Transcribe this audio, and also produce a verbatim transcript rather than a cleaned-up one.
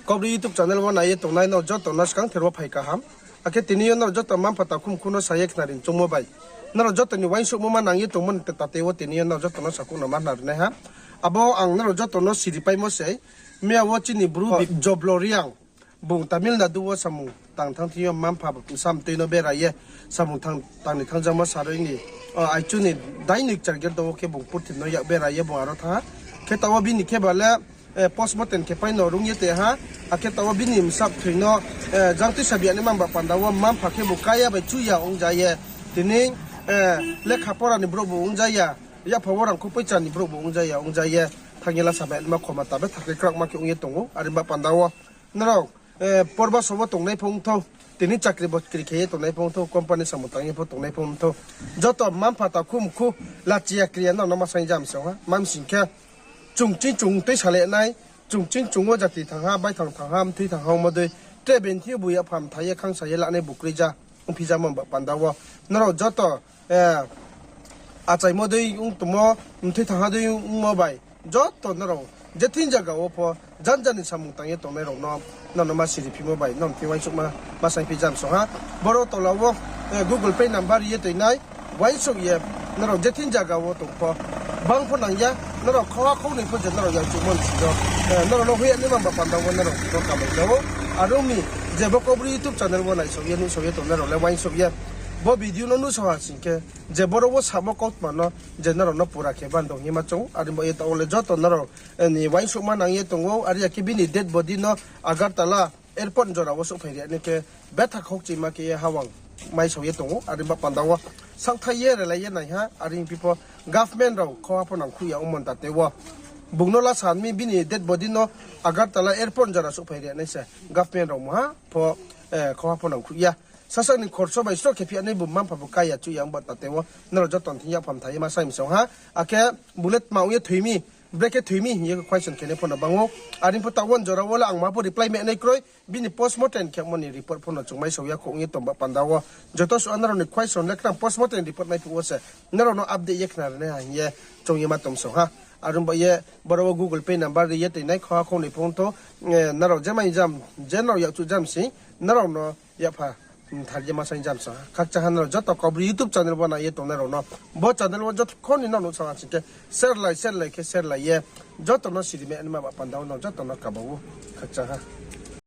Kaubru YouTube channel wo nai ye tongnai nrao joto no skangther wo phai kaham. Akhe tini yo nrao joto mma-mpha takhumkhu no sa ye khnari choungmo bai, nrao joto ni uaingsouhmo ma nang ye tongmo ni tate wo tini yo nrao joto no sakhouh no ma khnari nai ha. Abo ang nrao joto no siripaimo sei, miya wo chini Bru Joblo Reang, bung Tamil Nadu wo samung tang thanng thing yo mma-mpha bsa mtui no bera ye samung tang ni thanngjakma saroi ni, aichu ni dainoi kchar gate wo khe bung purthim no yak bera ye bung aro thanng ha. Khe taoh wo bini khe ba le postmortem khe pai no rung ye tong ha. Akhe taoh wo bini bsa mtui no jang tuisa bia naima ba panda wo mma-mpha khe bo kaya bai chuya ongja ye, tini lekha pora ni brouh bu ongja ya, yapha wo rangkho poicha ni brouh bu ongja ya, ongja ye thanng ye lasa bai naima khoma tabe thakle kraohma khe ong ye tong ou. Are ba panda wo nrao porbaso wo tongnai pho ong thou, tini chakri bokri khe ye tongnai pho ong thou, company samung tang ye pho tongnai pho ong thou, joto mma-mpha takhumkhu lachiya kriya nrao no ma saing jam se ha. Mamsing khe chung ching chung tui sale nai, chung ching chung wo jati thanng ha, baithang thanng ha, mthui thanng ha ongmo dei, tre bini thing yo bu yapha mthai ye khangsa ye lanai bu kroi ja, ongphi jamo ba panda wo nrao joto achaimo dei ong tongmo, mthui thanng ha dei ongmo bai, joto nrao je thing zaga wo pho janja ni samung tang ye tongnai rao no, nrao no ma siriphimo bai nrao thing uaingsouhma ma saingphi jam se ha. Boro tola wo Google Pay number ri ye toinai, uaingsouh ye nrao je thing zaga wo tong pho, bang pho nang ya, nrao khoha khou ni pho je nrao yangchuhmo ni sing yo nrao no hoih ya naima ba panda wo nrao no kamai ja ou. Are ong mi, je bo Kaubru YouTube channel wo naisao ye nuhsao ye tongnai rao le uaingsouh ye bo video no nuhsao ha sing khe, je boro wo samo kautma no je nrao no pura khe ban dong hima choung ou. Are ba ye taoh wo le joto nrao ni uaingsouhma nang ye tong ou. Are ya khe bini dead body no Agartala airport jora wo souhphai ri nai khe, betha khokchima khe ye hawang maisao ye tong ou. Are ba panda wo saohthaih ye relai ye nai ha. Are ongphi pho government rao khoha pho nangkhruh ya ongmo ni tate wo, bung no lasa mi bini dead body no Agartala airport jora souhphai ri nai se, government rao mungha pho khoha pho nangkhruh ya. Sasaoh ni khorso bai sroh khe phi ya nai bu mma-mpha bu kaya chuh ya ongba tate wo nrao joto ni thing yapha mthai ye ma saing se ha. Akhe bung le tma ong ye thoi mi, brekhe thoi mi hing ye question khe nai pho no bang ou. Are pho taoh wo jora wo le ang ma pho reply mai nai kroi. Bini postmortem khemo ni report pho no chung maisao ya khou ong ye tong ba panda wo, joto suh nrao ni question le khnang postmortem report maiphuh wo se nrao no update ye khnari nai ha hing ye choung ye ma tong se ha. Are ong ba ye boro wo Google Pay number ri ye toinai, khoha khou ni pho ong thou, nrao je mai jam, je nrao yakchuh jam sing, nrao no yapha mthar ye ma saing jam se ha. Khakchang ha nrao joto Kaubru YouTube channel wo nai ye tongnai rao no, bo channel wo joto kho ni nrao nuhsao ha sing khe, share lai, share lai khe share lai ye joto no sirima naima ba panda wo nrao joto no kaba ou. Khakchang ha.